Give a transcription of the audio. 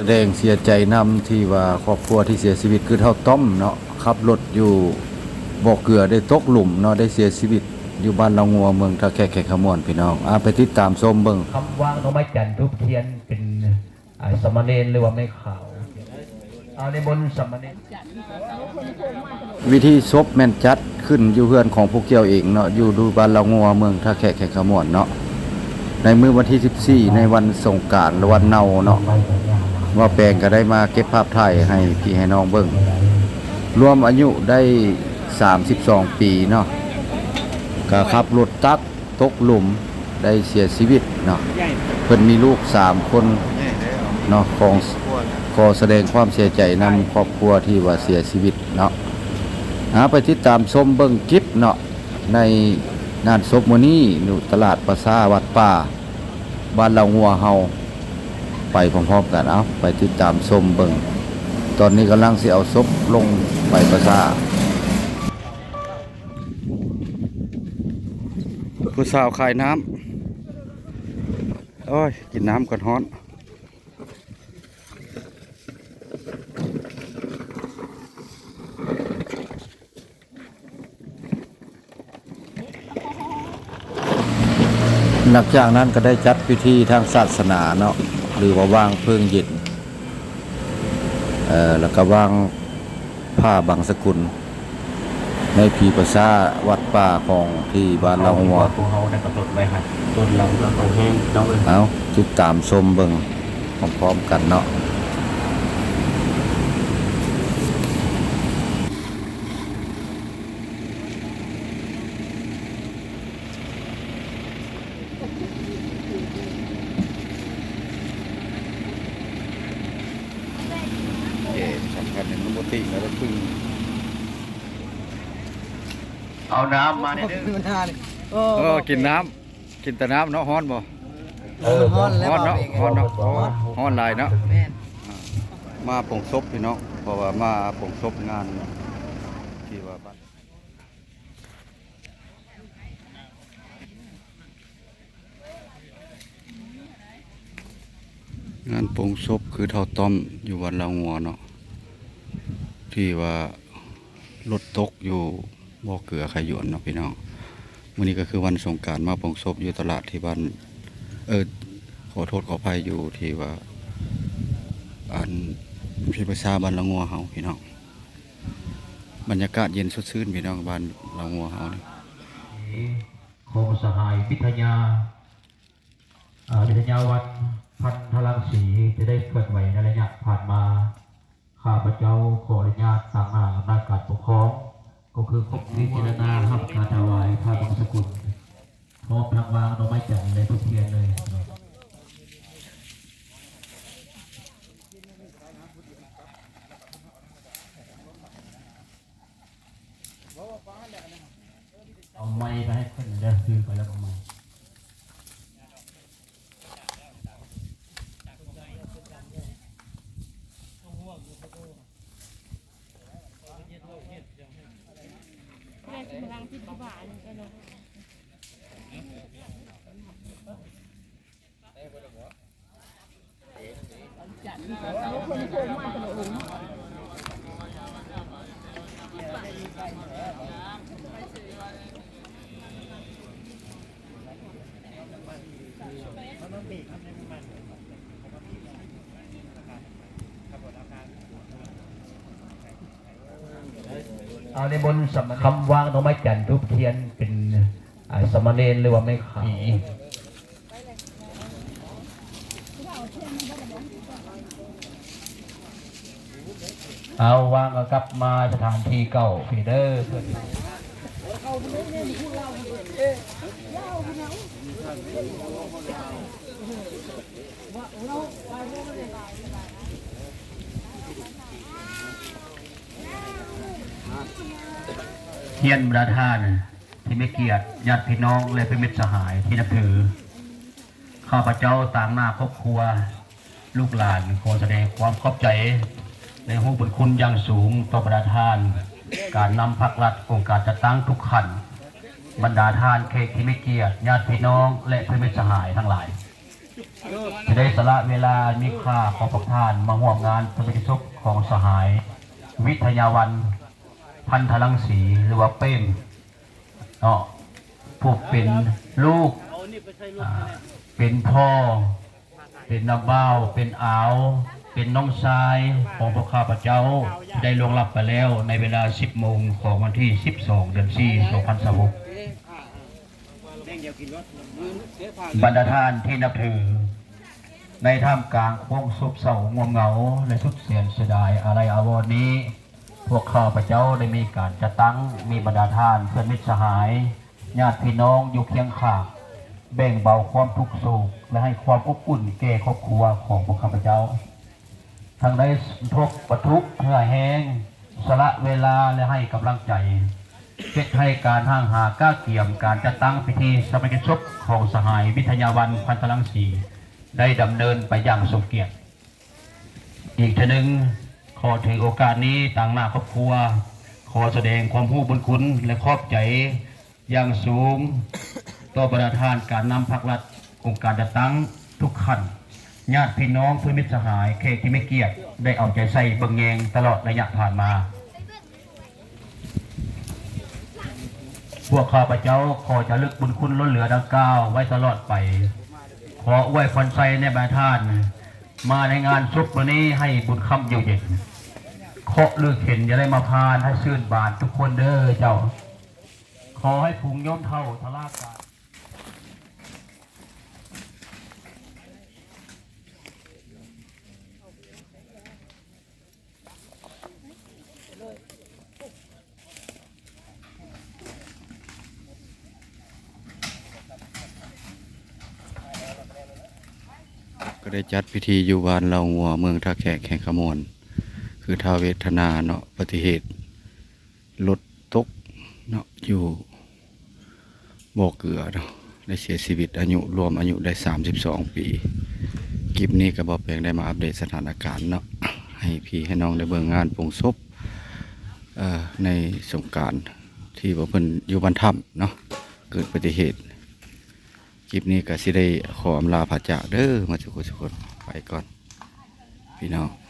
ສະແດງເສຍໃຈນຳທີ່ວ່າຄອບຄົວທີ່ເສຍຊີວິດ ຄືທ້າວຕ້ອມເນາະ ຂັບລົດຢູ່ບໍ່ເກືອໄດ້ຕົກຫຼຸມເນາະ ໄດ້ເສຍຊີວິດຢູ່ບ້ານລາວງົວ ເມືອງທ່າແຂກ ແຂວງຄຳມ່ວນ ພີ່ນ້ອງ. ອາ ໄປຕິດຕາມຊົມເບິ່ງ. ຄຳວາງດອກໄມ້ຈັນທູບທຽນ ເປັນ ອາ ສາມະເນນ ຫຼືວ່າແມ່ຂາວ. ເອົາ ນິມົນສາມະເນນ. ພິທີສົບແມ່ນຈັດຂຶ້ນຢູ່ເຮືອນຂອງຜູ້ກ່ຽວເອງເນາະ ຢູ່ ຢູ່ບ້ານລາວງົວ ເມືອງທ່າແຂກ ແຂວງຄຳມ່ວນເນາະ ໃນມື້ວັນທີສິບສີ່ ໃນວັນສົງການ ຫຼືວັນເນົາເນາະ. ບ່າວແປງກໍໄດ້ມາເກັບພາບຖ່າຍໃຫ້ພີ່ໃຫ້ນ້ອງເບິ່ງ ລວມອາຍຸໄດ້ສາມສິບສອງປີເນາະ ກໍຂັບລົດຕັກ ຕົກຫຼຸມໄດ້ເສຍຊີວິດເນາະ. ເພິ່ນມີລູກສາມຄົນເນາະ. ຂໍ ຂໍສະແດງຄວາມເສຍໃຈນຳຄອບຄົວທີ່ວ່າເສຍຊີວິດເນາະ. ເອົາ ໄປຕິດຕາມຊົມເບິ່ງຄລິບເນາະ ໃນງານສົບມື້ນີ້ ຢູ່ຕະຫຼາດປະຊາວັດປ່າ ບ້ານລາວງົວເຮົາ ໄປພ້ອມໆກັນ. ເອົາ ໄປຕິດຕາມຊົມເບິ່ງ. ຕອນນີ້ກຳລັງຊິເອົາສົບລົງໄປປະຊາ. ຜູ້ສາວຂາຍນ້ຳ. ໂອ້ຍ ກິນນ້ຳກ່ອນ ຮ້ອນ. ຫຼັງຈາກນັ້ນກໍໄດ້ຈັດພິທີທາງສາສະໜາເນາະ ຫຼືວ່າວາງເພີງເຢັນ ເອີ ແລ້ວກໍວາງ ຜ້າບັງສະກຸນໃນຜີປະຊາວັດປ່າຂອງທີ່ບ້ານລາວງົວ. ພວກເຮົາໄດ້ກຳນົດໄວ້ໃຫ້ຕົ້ນລຳເພື່ອເອົາແຮງເຈົ້າເອີຍ. ເອົາ ຕິດຕາມຊົມເບິ່ງພ້ອມໆກັນເນາະ. ແກ່ສຳຄັນຍັງບໍ່ຕິງແລ້ວເພິ່ງ. ເອົານ້ຳມາແດ່ເດີ. ເອີ ກິນນ້ຳ ກິນແຕ່ນ້ຳເນາະ. ຮ້ອນບໍ່? ເອີ ຮ້ອນແລ້ວ. ຮ້ອນເນາະ ຮ້ອນເນາະ. ໂອ້ ຮ້ອນຫຼາຍເນາະ. ແມ່ນ. ອ່າ ມາໂປງສົບພີ່ນ້ອງ ເພາະວ່າມາໂປງສົບງານທີ່ວ່າບ້ານ ງານໂປງສົບຄືທ້າວຕ້ອມຢູ່ວັດລາວງົວເນາະ ທີ່ວ່າລົດຕົກຢູ່ບໍ່ເກືອໄຄຢວນເນາະພີ່ນ້ອງ. ມື້ນີ້ກໍຄືວັນສົງການ ມາໂປງສົບຢູ່ຕະຫຼາດທີ່ບ້ານ ເອີ ຂໍໂທດຂໍອະໄພ ຢູ່ທີ່ວ່າ ອັນ ທີ່ປະຊາບ້ານລາວງົວເຮົາພີ່ນ້ອງ. ບັນຍາກາດເຢັນສົດຊື່ນພີ່ນ້ອງ ບ້ານລາວງົວເຮົານີ້. ຂອງສະຫາຍວິທະຍາ ເອີ ວິທະຍາວັນ ພັນທະລັງສີ ທີ່ໄດ້ເຄື່ອນໄຫວໃນໄລຍະຜ່ານມາ, ຂ້າພະເຈົ້າຂໍອະນຸຍາດຕາງໜ້າອຳນາດການປົກຄອງ ກໍຄືຄົບພິຈາລະນາຮັບການຖວາຍຜ້າບັງສະກຸນ ພ້ອມທັງວາງດອກໄມ້ຈັນ ແລະ ທູບທຽນເລີຍ. ເອົາໄມ້ໄປໃຫ້ເພິ່ນເດີ ຖືໄປແລ້ວເອົາໄມ້. ເອົາ ນິມົນສາມະເນນ ຄຳວາງດອກໄມ້ຈັນທູບທຽນ ເປັນ ອາ ສາມະເນນ ຫຼືວ່າແມ່ຂາວ. ເອົາ ວາງກໍກັບມາສະຖານທີ່ເກົ່າພີ້ເດີ. ຮຽນບັນດາທ່ານ ທີ່ມີກຽດ, ຍາດພີ່ນ້ອງ ແລະ ເພື່ອນມິດສະຫາຍທີ່ນັບຖື, ຂ້າພະເຈົ້າຕາງໜ້າຄອບຄົວ, ລູກຫຼານ ຂໍສະແດງຄວາມຂອບໃຈ ແລະ ຮູ້ບຸນຄຸນຢ່າງສູງຕໍ່ບັນດາທ່ານ ການນຳພັກລັດ, ອົງການຈັດຕັ້ງທຸກຂັ້ນ, ບັນດາທ່ານແຂກທີ່ມີກຽດ, ຍາດພີ່ນ້ອງ ແລະ ເພື່ອນມິດສະຫາຍທັງຫຼາຍ. ທີ່ໄດ້ສະຫຼະເວລາມີຄ່າຂອງພວກທ່ານມາຮ່ວມງານຊາປະນະກິດສົບຂອງສະຫາຍ ວິທະຍາວັນ ພັນທະລັງສີ ຫຼືວ່າເປ້ງ ເນາະ ຜູ້ເປັນລູກ ອ່າ ເປັນພໍ່ ເປັນນ້າບ່າວ ເປັນອາວ ເປັນນ້ອງຊາຍຂອງພວກຂ້າພະເຈົ້າ ທີ່ໄດ້ລ່ວງລັບໄປແລ້ວໃນເວລາສິບໂມງຂອງວັນທີສິບສອງ ເດືອນສີ່ ສອງພັນຊາວຫົກ. ບັນດາທ່ານທີ່ນັບຖື, ໃນທ່າມກາງຄວາມໂສກເສົ້າງູມເຫງົາ ແລະ ສຸດແສນເສຍດາຍອາໄລອາວອນນີ້, ພວກຂ້າພະເຈົ້າໄດ້ມີການຈັດຕັ້ງ ມີບັນດາທ່ານເພື່ອນມິດສະຫາຍ ຍາດພີ່ນ້ອງຢູ່ຄຽງຂ້າງ ແບ່ງເບົາຄວາມທຸກໂສກ ແລະ ໃຫ້ຄວາມອົບອຸ່ນແກ່ຄອບຄົວຂອງພວກຂ້າພະເຈົ້າ. ທັງໄດ້ສົມທົບວັດຖຸເຫື່ອແຮງ, ສະຫຼະເວລາ ແລະ ໃຫ້ກຳລັງໃຈ, ເຮັດໃຫ້ການຫ້າງຫາກະກຽມການຈັດຕັ້ງພິທີຊາປະນະກິດສົບຂອງສະຫາຍ ວິທະຍາວັນ ພັນທະລັງສີ ໄດ້ດຳເນີນໄປຢ່າງສົມກຽດ. ອີກເທື່ອໜຶ່ງ, ຂໍຖືໂອກາດນີ້ຕາງໜ້າຄອບຄົວ ຂໍສະແດງຄວາມຮູ້ບຸນຄຸນ ແລະ ຂອບໃຈຢ່າງສູງຕໍ່ບັນດາທ່ານການນຳພາກລັດ, ອົງການຈັດຕັ້ງທຸກຂັ້ນ, ຍາດພີ່ນ້ອງ, ເພື່ອນມິດສະຫາຍ, ແຂກທີ່ມີກຽດ ໄດ້ເອົາໃຈໃສ່ເບິ່ງແຍງຕະຫຼອດໄລຍະຜ່ານມາ. ພວກຂ້າພະເຈົ້າຂໍຈາລຶກບຸນຄຸນລົ້ນເຫຼືອດັ່ງກ່າວໄວ້ຕະຫຼອດໄປ. ຂໍອວຍພອນໄຊໃຫ້ບັນດາທ່ານມາໃນງານສົບມື້ນີ້ໃຫ້ບຸນຄ້ຳຢູ່ເຢັນ, ເຄາະຫຼືເຂັນຢ່າໄດ້ມາຜ່ານ, ໃຫ້ຊື່ນບານທຸກຄົນເດີເຈົ້າ. ຂໍໃຫ້ຝູງໂຍມເຖົ້າຊະລາການ ກໍໄດ້ຈັດພິທີຢູ່ບ້ານເລົ່າງົວ ເມືອງທ່າແຂກ ແຂວງຄຳມ່ວນ ຄືທ້າວເວທະນາເນາະ ອຸບັດຕິເຫດລົດຕົກເນາະ ຢູ່ ບໍ່ເກືອເນາະ ໄດ້ເສຍຊີວິດ ອາຍຸ ລວມອາຍຸໄດ້ສາມສິບສອງປີ. ຄລິບນີ້ກໍບໍ່ແປງໄດ້ມາອັບເດດສະຖານະການເນາະ ໃຫ້ພີ່ໃຫ້ນ້ອງໄດ້ເບິ່ງງານໂປ່ງສົບ ເອີ ໃນສົງການທີ່ວ່າເພິ່ນຢູ່ບ້ານຖ້ຳເນາະ ເກີດອຸບັດຕິເຫດ. ຄລິບນີ້ກໍຊິໄດ້ຂໍອຳລາພາຈາກເດີ ໝົດທຸກຄົນ ໄປກ່ອນພີ່ນ້ອງ.